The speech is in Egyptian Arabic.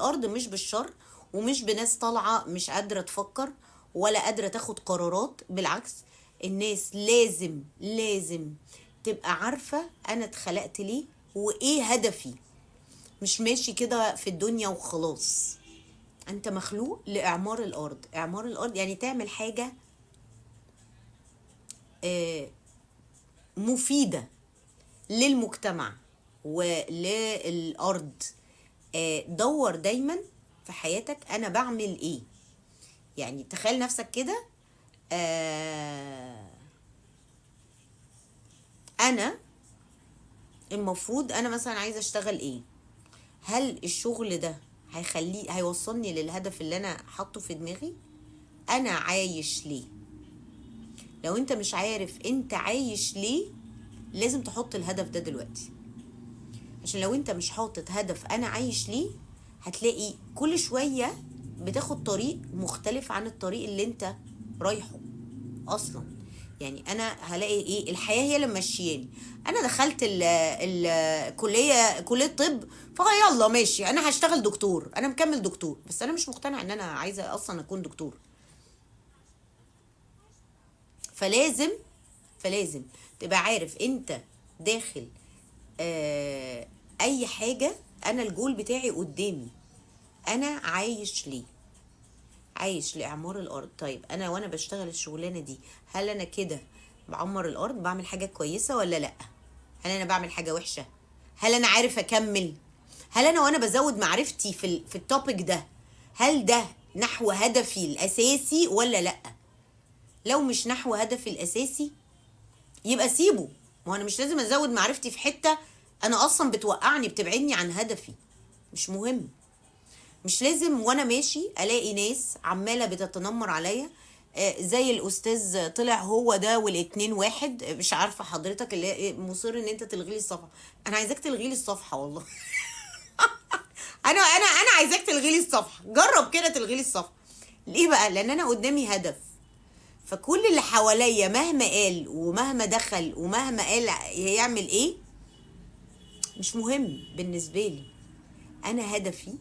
الارض مش بالشر، ومش بناس طالعه مش قادرة تفكر ولا قادرة تاخد قرارات. بالعكس، الناس لازم لازم تبقى عارفه انا اتخلقت ليه وايه هدفي، مش ماشي كده في الدنيا وخلاص. انت مخلوق لاعمار الارض. اعمار الارض يعني تعمل حاجة مفيدة للمجتمع وللارض. دور دايما في حياتك انا بعمل ايه. يعني تخيل نفسك كده، انا المفروض انا مثلا عايزه اشتغل ايه؟ هل الشغل ده هيوصلني للهدف اللي انا حاطه في دماغي؟ انا عايش ليه؟ لو انت مش عارف انت عايش ليه، لازم تحط الهدف ده دلوقتي، عشان لو انت مش حاطط هدف انا عايش ليه، هتلاقي كل شوية بتاخد طريق مختلف عن الطريق اللي انت رايحة اصلا. يعني انا هلاقي ايه؟ الحياة هي اللي ماشياني. انا دخلت الكلية، كليه طب، فيلا ماشي انا هشتغل دكتور، انا مكمل دكتور، بس انا مش مقتنع ان انا عايزه اصلا اكون دكتور. فلازم تبقى عارف انت داخل اي حاجة، انا الجول بتاعي قدامي، انا عايش ليه؟ عايش لإعمار الأرض. طيب أنا وأنا بشتغل الشغلانة دي، هل أنا كده بعمر الأرض، بعمل حاجة كويسة ولا لأ؟ هل أنا بعمل حاجة وحشة؟ هل أنا عارف أكمل؟ هل أنا وأنا بزود معرفتي في ال topic ده، هل ده نحو هدفي الأساسي ولا لأ؟ لو مش نحو هدفي الأساسي يبقى سيبه. ما أنا مش لازم أزود معرفتي في حتة أنا أصلا بتوقعني، بتبعدني عن هدفي، مش مهم. مش لازم وانا ماشي الاقي ناس عماله بتتنمر عليا، زي الاستاذ طلع هو ده والاتنين واحد، مش عارفه حضرتك اللي مصر ان انت تلغي لي الصفحة. انا عايزاك تلغي لي الصفحة والله. انا عايزاك تلغي لي الصفحة. جرب كده تلغي لي الصفحة. ليه بقى؟ لان انا قدامي هدف، فكل اللي حواليا مهما قال ومهما دخل ومهما قال هيعمل ايه مش مهم بالنسبة لي. انا هدفي